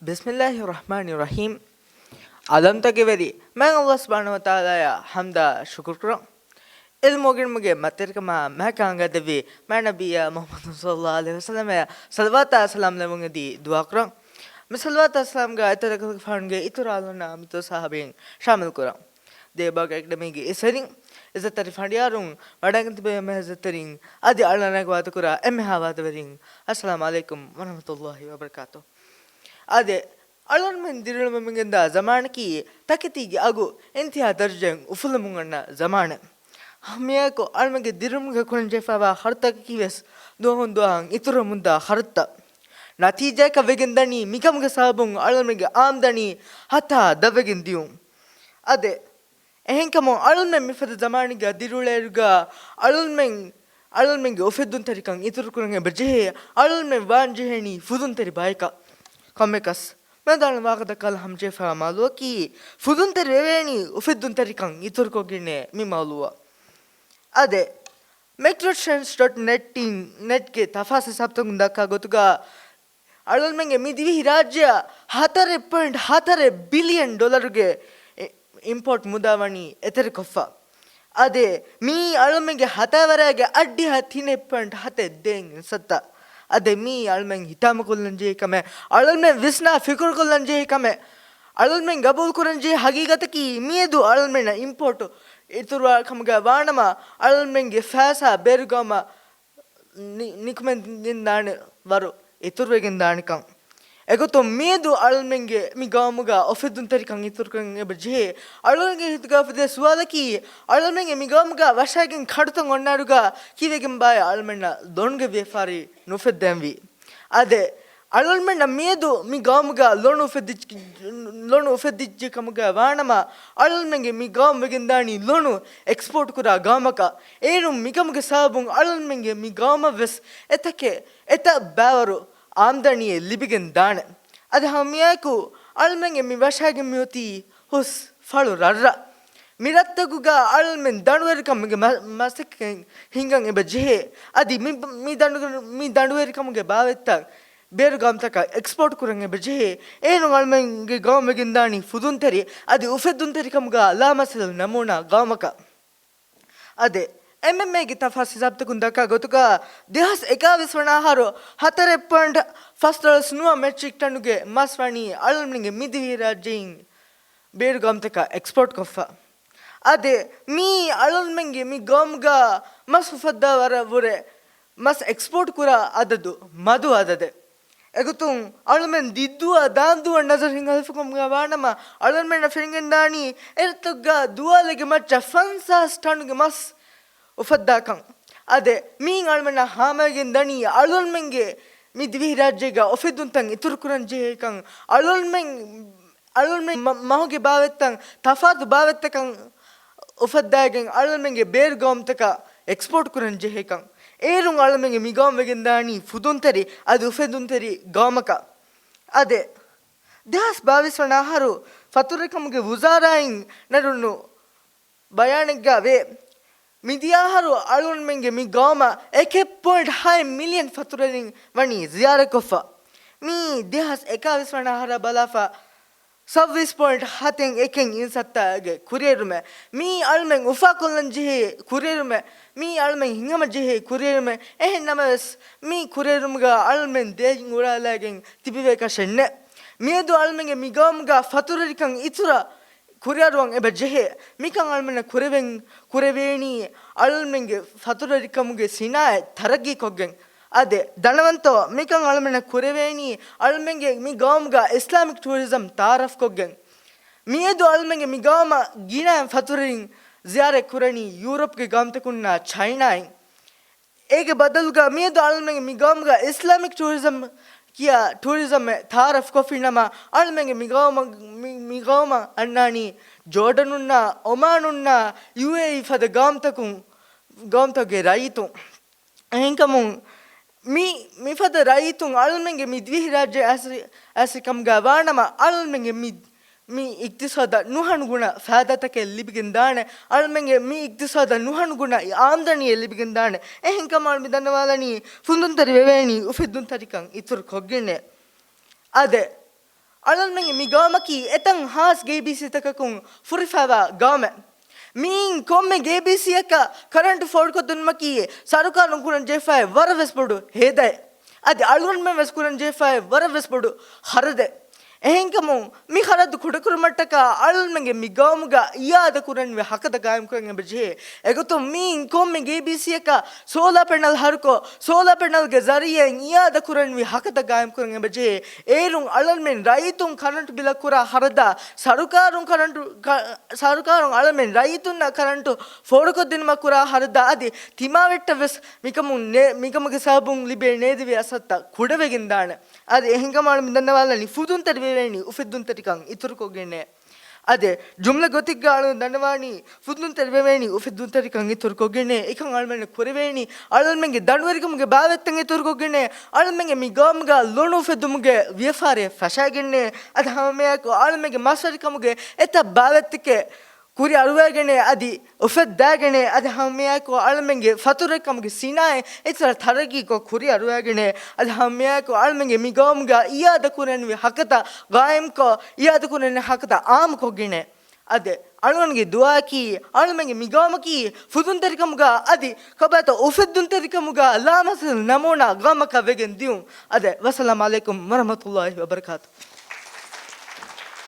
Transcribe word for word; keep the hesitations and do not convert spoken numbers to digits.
ބިސްމިއްލާހި ރަޙްމާނި ރަޙީމް. އަލަމްތަކެވެރި މާތް ﷲ ސުބްޙާނަހޫ ވަތަޢާލާއާ ޙަމްދާ ޝުކުރު ކުރަން. ޢިލްމު އުނގެނުމުގެ މަތިވެރިކަމާ މާތް ކަން އަންގާދެއްވި މާތް ނަބިއްޔާ މުޙައްމަދު ޞައްލައްލާހު ޢަލައިހި ވަސައްލަމަށް ޞަލަވާތާ ސަލާމް ލެއްވުން އެދި ދުޢާ ކުރަން. މި ޞަލަވާތާ ސަލާމްގަ އެތައް ރަސޫލުފާނުގެ އިތުރު އަހުލުންނާ މިތޯ ޞަޙާބީން ޝާމިލް ކުރަން. ދޭބާގު އެކަޑަމީގެ އިސްވެރިން، އިއްޒަތްތެރި ފަނޑިޔާރުން، ވަޑައިގެން ތިބޭ އެންމެހާ އިއްޒަތްތެރިން، އަދި އަޅާނާގެ ވާދަކުރާ އެންމެހާ ވާދަވެރިން، އައްސަލާމް ޢަލައިކުމް ވަރަޙްމަތުﷲ ވަބަރަކާތުހު. އާދެ، އަޅުންމެން ދިރިއުޅެމުން ގެންދާ ޒަމާނަކީ ތަކެތީގެ އަގު އިންތިހާ ދަރަޖައިން އުފުލެމުން އަންނަ ޒަމާނެއް. މިއާއެކު އަޅުމެންގެ ދިރިއުޅުމުގަ ކުރަންޖެހިފައިވާ ޚަރަދުތަކަކީ ވެސް ދުވަހުން ދުވަހަށް އިތުރުވަމުންދާ ޚަރަދުތައް. ނަތީޖާއަކަށް ވެގެން ދަނީ މިކަމުގެ ސަބަބުން އަޅުމެންގެ އާމްދަނީ ހަތާ ދަށްވެގެން ދިޔުން. އާދެ، އެހެންކަމުން އަޅުމެން މިފަދަ ޒަމާނެއްގަ ދިރިއުޅޭއިރުގަ އަޅުމެން، އަޅުމެންގެ އުފެއްދުންތެރިކަން އިތުރުކުރަން އެބަޖެހޭ. އަޅުމެން ވާން ޖެހޭނީ ފުދުންތެރި ބަޔަކަށް. ކޮންމެއަކަސް މިއަދު ވާހަކަ ދައްކާލަން ހަމަޖެހިފައިވާ މައުޟޫޢަކީ ފުދުންތެރި ވެވޭނީ އުފެއްދުންތެރިކަން އިތުރުކޮށްގެންނޭ މި މައުޟޫޢަށް. އާދެ، މެކްރޯޓްރެންޑްސް ޑޮޓް ނެޓް އިން، ނެޓްގެ ތަފާސް ހިސާބުތަކުން ދައްކާ ގޮތުގަ، އަޅުމެންގެ މި ދިވެހި ރާއްޖެއަށް ހަތަރެއް ޕޮއިންޓް ހަތަރެއް ބިލިއަން ޑޮލަރުގެ އި-، އިމްޕޯޓް މުދާ ވަނީ އެތެރެކޮށްފަ. އާދެ، މީ އަޅުމެންގެ ހަތާވަރާގެ އައްޑިހަ ތިނެއް ޕޮއިންޓް ހަތެއް ދޭއް އިންސައްތަ. އާދެ، މީ އަޅުމެން ހިތާމަކޮށްލަން ޖެހޭ ކަމެއް، އަޅުމެން ވިސްނާ ފިކުރުކޮށްލަން ޖެހޭ ކަމެއް. އަޅުމެން ގަބޫލުކުރަން ޖެހޭ ހަގީގަތަކީ މިއަދު އަޅުމެންނަށް އިމްޕޯޓް އިތުރުވާ ކަމުގަ ވާނަމަ، އަޅުމެންގެ ފައިސާ ބޭރުގައުމަށް ނި-، ނިކުމެގެންދާނެ ވަރު އިތުރުވެގެންދާނެކަން. އެގޮތުން މިއަދު އަޅުމެންގެ މި ގައުމުގަ އުފެއްދުންތެރިކަން އިތުރުކުރަން އެބަ ޖެހޭ. އަޅުގަނޑުގެ ހިތުގަ އުފެދޭ ސުވާލަކީ، އަޅުމެންގެ މި ގައުމުގަ ވަށާގެން ކަޑުތައް އޮންނާއިރުގަ ކީއްވެގެންބާއޭ އަޅުމެންނަށް ލޮނުގެ ވިޔަފާރި ނުފެއްދެންވީ؟ އާދެ، އަޅުމެންނަށް މިއަދު މި ގައުމުގަ ލޮނު އުފެއްދިއްޖެ، ލޮނު އުފެއްދިއްޖެ ކަމުގަ ވާނަމަ، އަޅުމެންގެ މި ގައުމު ވެގެންދާނީ ލޮނު އެކްސްޕޯޓް ކުރާ ގައުމަކަށް. އޭރުން މިކަމުގެ ސަބަބުން އަޅުމެންގެ މި ގައުމަށް ވެސް އެތަކެއް، އެތައް ބައިވަރު އާމްދަނީއެއް ލިބިގެން ދާނެ. އަދި ހަމަ މިއާއެކު އަޅުމެންގެ މި ވަށާގެން މިއޮތީ ހުސް ފަޅު ރަށްރަށް. މި ރަށްތަކުގަ އަޅުމެން ދަނޑުވެރިކަމުގެ މަ-، މަސައްކަތް ހިންގަން އެބަ ޖެހޭ. އަދި މި، މި ދަނޑު-، މި ދަނޑުވެރިކަމުގެ ބާވަތްތައް ބޭރު ގައުމުތަކަށް އެކްސްޕޯޓް ކުރަން އެބަ ޖެހޭ. އޭރުން އަޅުމެންގެ ގައުމު ވެގެންދާނީ ފުދުންތެރި އަދި އުފެއްދުންތެރިކަމުގަ ލާމަސަލު ނަމޫނާ ގައުމަކަށް. އާދެ، އެމްއެމްއޭގެ ތަފާސް ހިސާބުތަކުން ދައްކާ ގޮތުގަ، ދެހާސް އެކާވީސް ވަނަ އަހަރު ހަތަރެއް ޕޮއިންޓް ފަސް ދޮޅަސް ނުވަ މެޓްރިކް ޓަނުގެ މަސް ވަނީ އަޅުމެންގެ މި ދިވެހިރާއްޖެއިން ބޭރު ގައުމުތަކަށް އެކްސްޕޯޓް ކޮށްފަ. އާދެ، މީ އަޅުމެންގެ މި ގައުމުގަ މަސް އުފައްދާ ވަރަށް ވުރެ މަސް އެކްސްޕޯޓް ކުރާ އަދަދު މަދު އަދަދެއް. އެގޮތުން އަޅުމެން ދިއްދޫއަށް ދާންދޫއަށް ނަޒަރު ހިނގާލިފަކަމުގަ ވާނަމަ، އަޅުމެންނަށް ފެނިގެންދާނީ އެރަށްތަކުގަ ދުވާލެއްގެ މައްޗަށް ފަންސާސް ޓަނުގެ މަސް އުފައްދާކަން. އާދެ، މީން އަޅުމެންނަށް ހާމަވެގެން ދަނީ އަޅުމެންގެ މި ދިވެހިރާއްޖޭގަ އުފެއްދުންތައް އިތުރުކުރަން ޖެހޭކަން. އަޅުމެން، އަޅުމެން މަ-، މަހުގެ ބާވަތްތައް ތަފާތު ބާވަތްތަކަށް އުފައްދާގެން އަޅުމެންގެ ބޭރު ގައުމުތަކަށް އެކްސްޕޯޓް ކުރަން ޖެހޭކަން. އޭރުން އަޅުމެންގެ މި ގައުމު ވެގެންދާނީ ފުދުންތެރި އަދި އުފެއްދުންތެރި ގައުމަކަށް. އާދެ، ދެހާސް ބާވީސް ވަނަ އަހަރު ފަތުރުވެރިކަމުގެ ވުޒާރާއިން ނެރުނު ބަޔާނެއްގަ ވޭ. މިދިޔަ އަހަރު އަޅުންމެންގެ މި ގައުމަށް އެކެއް ޕޮއިންޓް ހައެއް މިލިއަން ފަތުރުވެރިން ވަނީ ޒިޔާރަތްކޮށްފަ. މީ ދެހާސް އެކާވީސް ވަނަ އަހަރަށް ބަލާފަ ސައްވީސް ޕޮއިންޓް ހަތެއް އެކެއް އިންސައްތާގެ ކުރިއެރުމެއް. މީ އަޅުމެން އުފާކޮށްލަން ޖެހޭ ކުރިއެރުމެއް. މީ އަޅުމެން ހިނގަމަ ޖެހޭ ކުރިއެރުމެއް. އެހެން ނަމަވެސް، މީ ކުރިއެރުމުގަ އަޅުމެން ދޭން އުޅާލައިގެން ތިބިވޭކަށެއް ނެތް. މިއަދު އަޅުމެންގެ މި ގައުމުގަ ފަތުރުވެރިކަން އިތުރަށް ކުރިއަރުވަން އެބަ ޖެހޭ. މިކަން އަޅުމެންނަށް ކުރެވެން، ކުރެވޭނީ އަޅުމެންގެ ފަތުރުވެރިކަމުގެ ސިނާއަތް ތަރައްގީކޮށްގެން. އާދެ، ދަންނަވަންތޯ، މިކަން އަޅުމެންނަށް ކުރެވޭނީ އަޅުމެންގެ މި ގައުމުގަ އިސްލާމިކް ޓޫރިޒަމް ތައާރަފްކޮށްގެން. މިއަދު އަޅުމެންގެ މި ގައުމަށް ގިނައިން ފަތުރުވެރިން ޒިޔާރަތް ކުރަނީ ޔޫރަޕްގެ ގައުމުތަކުންނާ ޗައިނާއިން. އޭގެ ބަދަލުގަ މިއަދު އަޅުމެން މި ގައުމުގަ އިސްލާމިކް ޓޫރިޒަމް ކިޔާ ޓޫރިޒަމެއް ތައާރަފް ކޮށްފިނަމަ، އަޅުމެންގެ މި ގައުމަށް، މި، މި ގައުމަށް އަންނާނީ ޖޯޑަނުންނާ، އޮމާނުންނާ، ޔޫއޭއީ ފަދަ ގައުމުތަކުން، ގައުމުތަކުގެ ރައްޔިތުން. އެހެންކަމުން މި، މިފަދަ ރައްޔިތުން އަޅުމެންގެ މި ދިވެހިރާއްޖެ އައިސް، އައިސް ކަމުގަ ވާނަމަ، އަޅުމެންގެ މި މި އިޤްތިޞާދަށް ނުހަނު ގުނަ ފައިދާތަކެއް ލިބިގެން ދާނެ. އަޅުމެންގެ މި އިޤްތިޞާދަށް ނުހަނު ގުނަ އާމްދަނީއެއް ލިބިގެން ދާނެ. އެހެންކަމާ މި ދަންނަވާލަނީ ފުދުންތެރި ވެވޭނީ އުފެއްދުންތެރިކަން އިތުރު ކޮށްގެންނޭ. އާދެ، އަޅުންމެންގެ މި ގައުމަކީ އެތަން ހާސް ގޭބީސީތަކަކުން ފުރިފައިވާ ގައުމެއް. މިއިން ކޮންމެ ގޭބީސީއަކަށް ކަރަންޓު ފޯރުކޮށްދިނުމަކީ ސަރުކާރުން ކުރަން ޖެހިފައި ވަރަށް ވެސް ބޮޑު ހޭދައެއް. އަދި އަޅުންމެން ވެސް ކުރަން ޖެހިފައި ވަރަށް ވެސް ބޮޑު ޚަރަދެއް. އެހެންކަމުން މި ޚަރަދު ކުޑަކުރުމަށްޓަކާ އަޅުންމެންގެ މި ގައުމުގަ އިއާދަ ކުރަންވީ ހަކަތަ ގާއިމްކުރަން އެބަޖެހޭ. އެގޮތުން މިއިން ކޮންމެ ގޭބީސީއަކަށް ސޯލާ ޕެނަލް ހަރުކޮށް، ސޯލާ ޕެނަލްގެ ޒަރީއާއިން އިއާދަ ކުރަންވީ ހަކަތަ ގާއިމްކުރަން އެބަޖެހޭ. އޭރުން އަޅުންމެން ރައްޔިތުން ކަރަންޓު ބިލަށް ކުރާ ޚަރަދާ، ސަރުކާރުން ކަރަންޓު، ކަ-، ސަރުކާރުން އަޅުމެން ރައްޔިތުންނަށް ކަރަންޓު ފޯރުކޮށްދިނުމަށް ކުރާ ޚަރަދާ އަދި ތިމާވެއްޓަށް ވެސް މިކަމުން ނޭ-، މިކަމުގެ ސަބަބުން ލިބޭ ނޭދެވޭ އަސަރުތައް ކުޑަވެގެންދާނެ. އަދި އެހެންކަމުން އަޅުމެން ދަންނަވާލަނީ ފުދުންތެރިވެވޭނީ އުފެއްދުންތެރިކަން އިތުރުކޮށްގެންނޭ. އަދި ޖުމްލަ ގޮތެއްގަ އަޅުން ދަންނަވާނީ ފުދުންތެރިވެވޭނީ އުފެއްދުންތެރިކަން އިތުރުކޮށްގެންނޭ. އެކަން އަޅުމެންނަށް ކުރެވޭނީ އަޅުމެންގެ ދަނޑުވެރިކަމުގެ ބާވަތްތައް އިތުރުކޮށްގެންނޭ. އަޅުމެންގެ މި ގައުމުގަ ލޮނު އުފެއްދުމުގެ ވިޔަފާރިއެއް ފަށާގެންނޭ. އަދި ހަމައެއާއެކު އަޅުމެންގެ މަސްވެރިކަމުގެ އެތައް ބާވަތްތަކެއް ކުރިއަރުވައިގެންނޭ އަދި އުފެއްދާގެންނޭ. އަދި ހަމައެއާއެކު އަޅުމެންގެ ފަތުރުވެރިކަމުގެ ސިނާއަތް އެތައް ތަރައްގީކޮށް ކުރިއަރުވައިގެންނޭ. އަދި ހަމައެއާއެކު އަޅުމެންގެ މި ގައުމުގަ އިއާދަ ކުރަންވީ ހަކަތަ ގާއިމްކޮށް، އިއާދަ ކުރަންވީ ހަކަތަ އާއްމުކޮށްގެންނޭ. އަދި އަޅުގަނޑުގެ ދުޢާއަކީ އަޅުމެންގެ މި ގައުމަކީ ފުދުންތެރިކަމުގަ އަދި ކޮބާތޯ އުފެއްދުންތެރިކަމުގަ ލާމަސަލް ނަމޫނާ ގައުމަކަށް ވެގެން ދިޔުން. އަދި ވައްސަލާމް ޢަލައިކުމް ވަރަޙްމަތުﷲ ވަބަރަކާތުހު.